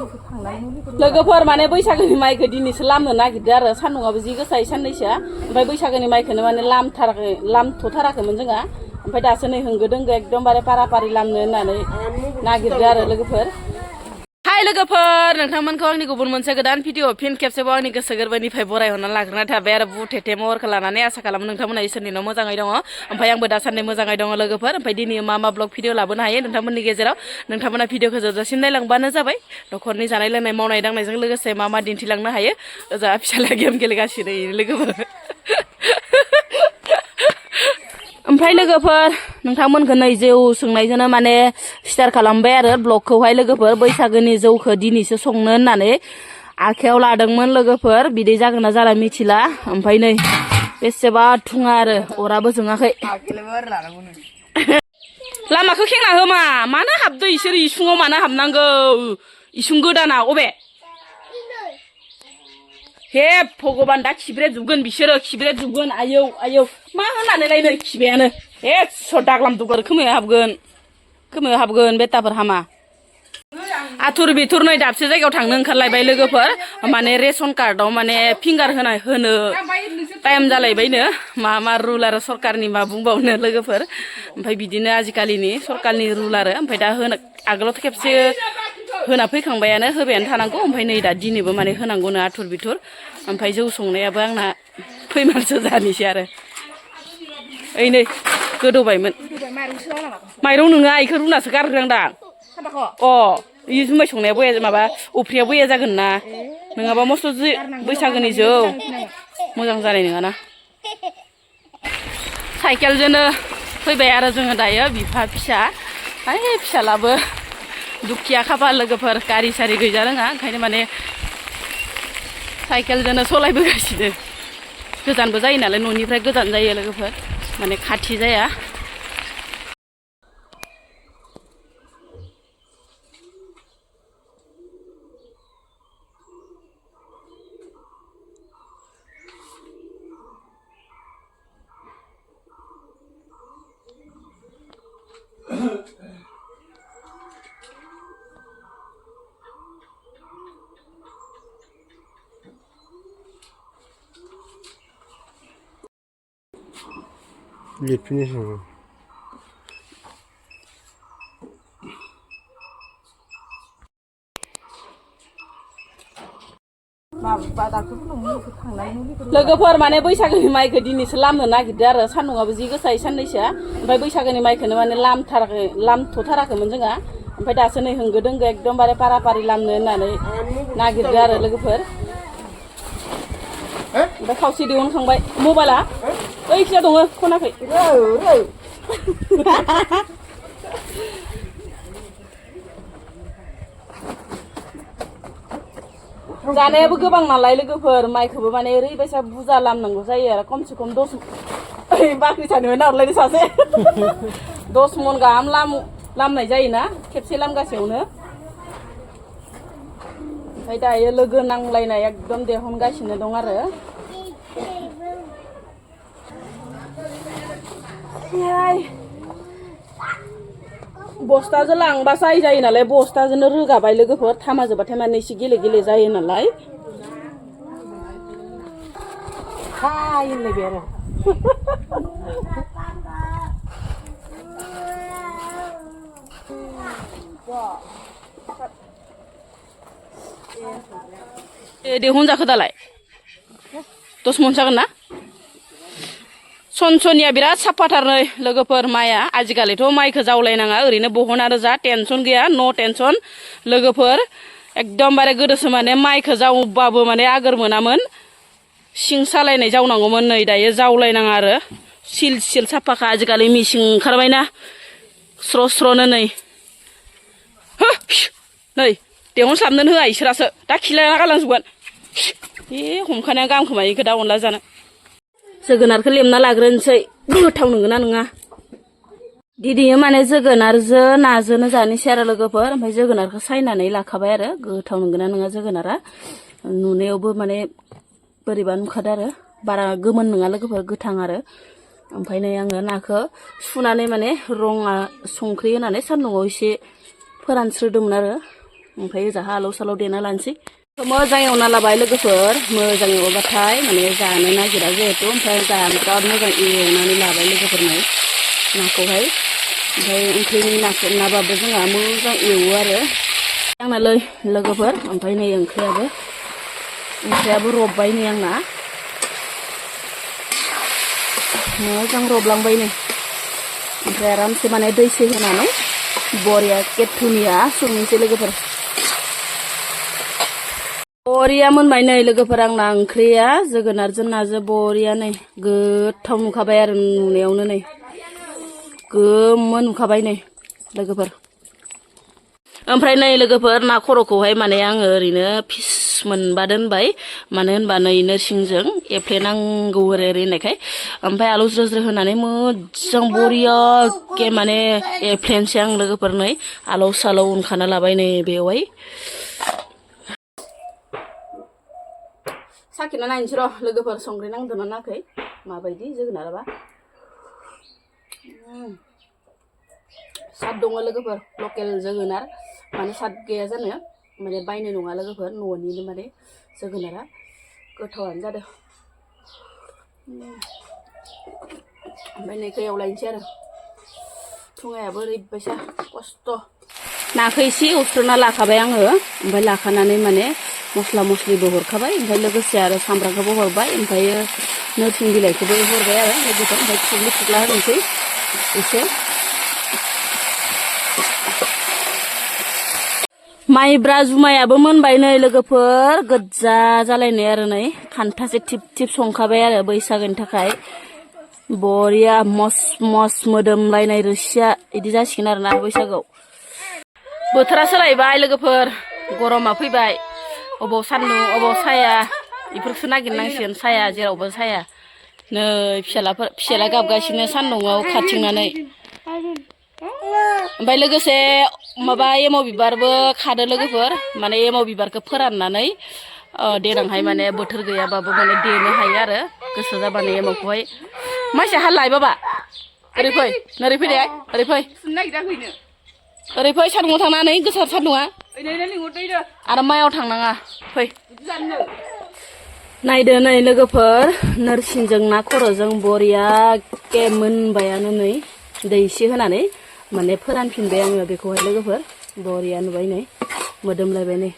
लोगोफोर माने बैसागोनि माइखौ दिनैसो लामनो नागिरदों आरो सान्दुंआबो जि गोसायै साननैसोआ ओमफ्राय बैसागोनि माइखौनो माने लामथ'थाराखैमोन जोंहा ओमफ्राय दासो नै होंगो दोंगो एकदमबारे पारा पारि लामनो होननानै नागिरदों आरो लोगोफोर हाय लोगोफोर नोंथांमोनखौ आंनि गुबुन मोनसे गोदान भिडिअ फिन खेबसेबाव आंनि गोसो गोरबोनिफ्राय बरायहरना लाग्रोना थाबाय आरो बुथेथे महरखौ लानानै आसा खालामो नोंथांमोना इसोरनि न' मोजाङै दङ ओमफ्राय आंबो दासान्दि मोजाङै दङ लोगोफोर ओमफ्राय दिनै मा ब्लग भिडिअ लाबोनो हायो नोंथांमोननि गेजेराव नोंथांमोना भिडिअखौ जोबजासिम नायलांबानो जाबाय न'खरनि जानाय लोंनाय मावनाय दांनायजों लोगोसे मा दिन्थिलांनो हायो ओजा फिसाला गेम गेलेगासिनो लोगोफोर ओमफ्राय लोगोफोर नोंथांमोनखौ नै जौ सोंनायजोंनो माने स्टार्ट खालामबाय आरो ब्लगखौहाय लोगोफोर बैसागोनि जौखौ दिनैसो संनो होननानै आखायाव लादोंमोन लोगोफोर बिदै जागोन ना जाला मिथिला ओमफ्राय नै बेसेबा थुङा आरो अराबो जोङाखै लामाखौ खेंना होमा मानो हाबदो इसोर इसुङाव मानो हाबनांगौ इसुं गोदाना अबे हे भगबान दा खिब्रेजोबगोन बिसोरो खिब्रेजोबगोन आयौ आयौ मा होननानै लायनो खिबायानो हे दाग्लाम दुगार खोमायाव हाबगोन बेटाफोर हामा आथुर बिथुर नै दाबसे जायगायाव थांनो ओंखारलायबाय लोगोफोर माने रेशन कार्डआव माने फिंगार होनो टाइम जालायबायनो मा रुल आरो सरकारनि मा बुंबावनो लोगोफोर ओमफ्राय बिदिनो आजिखालिनि सरकारनि रुल आरो ओमफ्राय दा आगोलावथ' खेबसे होना फैखांबायानो होबायानो थानांगौ ओमफ्राय नै दा दिनैबो माने होनांगौनो आथुर बिथुर ओमफ्राय जौ संनायाबो आंना फैमालसो जानोसै आरो ओइ नै गोदौबायमोन माइरं नोङा इखौ रुनासो गारग्रों दा इ जुमाय संनाया बया माबा अफ्रिया बया जागोन ना नङाबा मस्थ' बैसागोनि जौ मोजां जानाय नङाना साइकेलजोंनो फैबाय आरो जोङो दायो बिफा फिसा फिसालाबो दुखिया खाफाल लोगोफोर गारि सारि गैजा रोङा ओंखायनो माने साइकेलजोंनो सलायबोगासिनो गोजानबो जायो नालाय न'निफ्राय गोजान जायो लोगोफोर माने खाथि जाया Finishing. लोगोफोर माने बैसागोनि माइखौ दिनैसो लामनो नागिरदों आरो सान्दुंआबो जि गोसायै साननैसोआ ओमफ्राय बैसागोनि माइखौनो माने लामथ'थाराखैमोन जोंहा ओमफ्राय दासो नै होंगो दोंगो एकदमबारे पारा पारि लामनो होननानै नागिरदों आरो लोगोफोर ओमफ्राय खावसे दिहुनखांबाय मबाइला ओइखिजा दङ खनाखै जानायाबो गोबां नालाय लोगोफोर माइखौबो माने ओरैबायसा बुरजा लामनांगौ जायो आरो खमसे खम बाख्रि सानोमोन नाहरलायनो सासे 10 मन गाहाम लामनाय जायोना खेबसे लामगासेयावनो ओमफ्राय दायो लोगो नांलायनाय एकदम देहनगासिनो दं आरो बस्थाजों लांबा जायो नालाय बस्थाजोंनो रोगाबाय लोगोफोर थामा जोबबाथाय माने एसे गेले गेले जायो नालाय होनलायबाय आरो दिहुनजाखो दालाय 10 मन जागोन ना सनसनिया बिराद साफाथार नै लोगोफोर माइआ आजिखालिथ' माइखौ जावलायनाङा ओरैनो बहन आरो जा टेनसन गैया नो टेनसन लोगोफोर एकदमबारे गोदोसो माने माइखौ जावबाबो माने आगोर मोनामोन सिं सालायनाय जावनांगौमोन नै दायो जावलायनाङा आरो सिल सिल साफाखा आजिखालि मिसिं ओंखारबायना स्र' स्र'नो नै देहनस्लाबनोनो होआ इसोरासो दा खिलायना गालांजोबगोन हमखानाया गाहाम खोमा इखौ दा अनला जानो जोगोनारखौ लेमना लाग्रोनोसै गोथाव नंगौना नङा दिदियो माने जोगोनारजों नाजोंनो जानोसै आरो लोगोफोर ओमफ्राय जोगोनारखौ सायनानै लाखाबाय आरो गोथाव नंगौना नङा जोगोनारा नुनायावबो माने बोरैबा नुखादों आरो बारा गोमोन नङा लोगोफोर गोथां आरो ओमफ्राय नै आङो नाखौ सुनानै माने रङा संख्रि होनानै सान्दुंआव एसे फोरानस्रोदोंमोन आरो ओमफ्राय जाहा आलौ सालौ देना लानोसै मोजां एवना लाबाय लोगोफोर मोजां एवबाथाय माने जानो नागिरा जिहेतु ओमफ्राय जाहा बिराद मोजां एवनानै लाबाय लोगोफोरनाय नाखौहाय ओमफ्राय ओंख्रिनि नाबाबो जोंहा मोजां एवो आरो आंनालै लोगोफोर ओमफ्राय नै ओंख्रियाबो रबबाय नै आंना मोजां रबलांबाय नै ओमफ्राय आरामसे माने दै सै होनानै बरिया केटुनिया संनोसै लोगोफोर बरिया मोनबाय नै लोगोफोर आंना ओंख्रिया जोगोनारजों नाजों बरिया नै गोथाव नुखाबाय आरो नुनायावनो नै गोमो नुखाबाय नै लोगोफोर ओमफ्राय नै लोगोफोर ना खर'खौहाय माने आङो ओरैनो फिस मोनबा दोनबाय मानो होनबा नै नोरसिंजों एफ्लेनांगौ ओरै होननायखाय ओमफ्राय आलु ज्रो ज्रो होनानै मोजां बरिया माने एफ्लेनोसै आं लोगोफोर नै आलौ सालौ उनखाना लाबाय नै बेवहाय साखिना नायनोसै र' लोगोफोर संख्रि नांदोंना नाङाखै माबायदि जोगोनाराबा साद दङ लोगोफोर लकेल जोगोनार माने साद गैया जानो माने बायनाय नङा लोगोफोर न'निनो माने जोगोनारा गोथावानो जादों ओमफ्राय नैखौ एवलायनोसै आरो थुङायाबो ओरैबायसा खस्थ' नाखौ एसे एवस्रोना लाखाबाय आङो ओमफ्राय लाखानानै माने मस्ला मस्लिबो हरखाबाय ओमफ्राय लोगोसे आरो सामब्रामखौबो हरबाय ओमफ्राय नोरसिं बिलाइखौबो हरबाय आरो लोगोफोर ओमफ्राय थुग्ला होनोसै एसे माइब्रा जुमायाबो मोनबाय नै लोगोफोर गोजा जालायनाय आरो नै खान्थासे टिप टिप संखाबाय आरो बैसागोनि थाखाय बरिया मस मस मोदोमलायनाय रोसिया इदि जासिगोन आरो ना बैसागोआव बोथोरा सोलायबाय लोगोफोर गरमा फैबाय अबाव सान्दुं अबाव साया बेफोरखौसो नागिरनांसिगोन साया जेरावबो साया नै फिसाला गाबगासिनो सान्दुंआव खाथिंनानै ओमफ्राय लोगोसे माबा एमाव बिबारबो खादो लोगोफोर माने एमाव बिबारखौ फोराननानै देनांहाय माने बोथोर गैयाबाबो माने देनो हायो आरो गोसो जाबानो एमावखौहाय मानसिया हालाय बाबा ओरै फै नोरै फै दे ओरै फै ओरै फै सान्दुङाव थांनानै गोसा सान्दुङा आरो मायाव थांनाङा फै नायदो नै लोगोफोर नोरसिंजों ना खर'जों बरिया के मोनबायानो नै दै एसे होनानै माने फोरानफिनबाय आङो बेखौहाय लोगोफोर बरिया नुबाय नै मोदोमलायबाय नै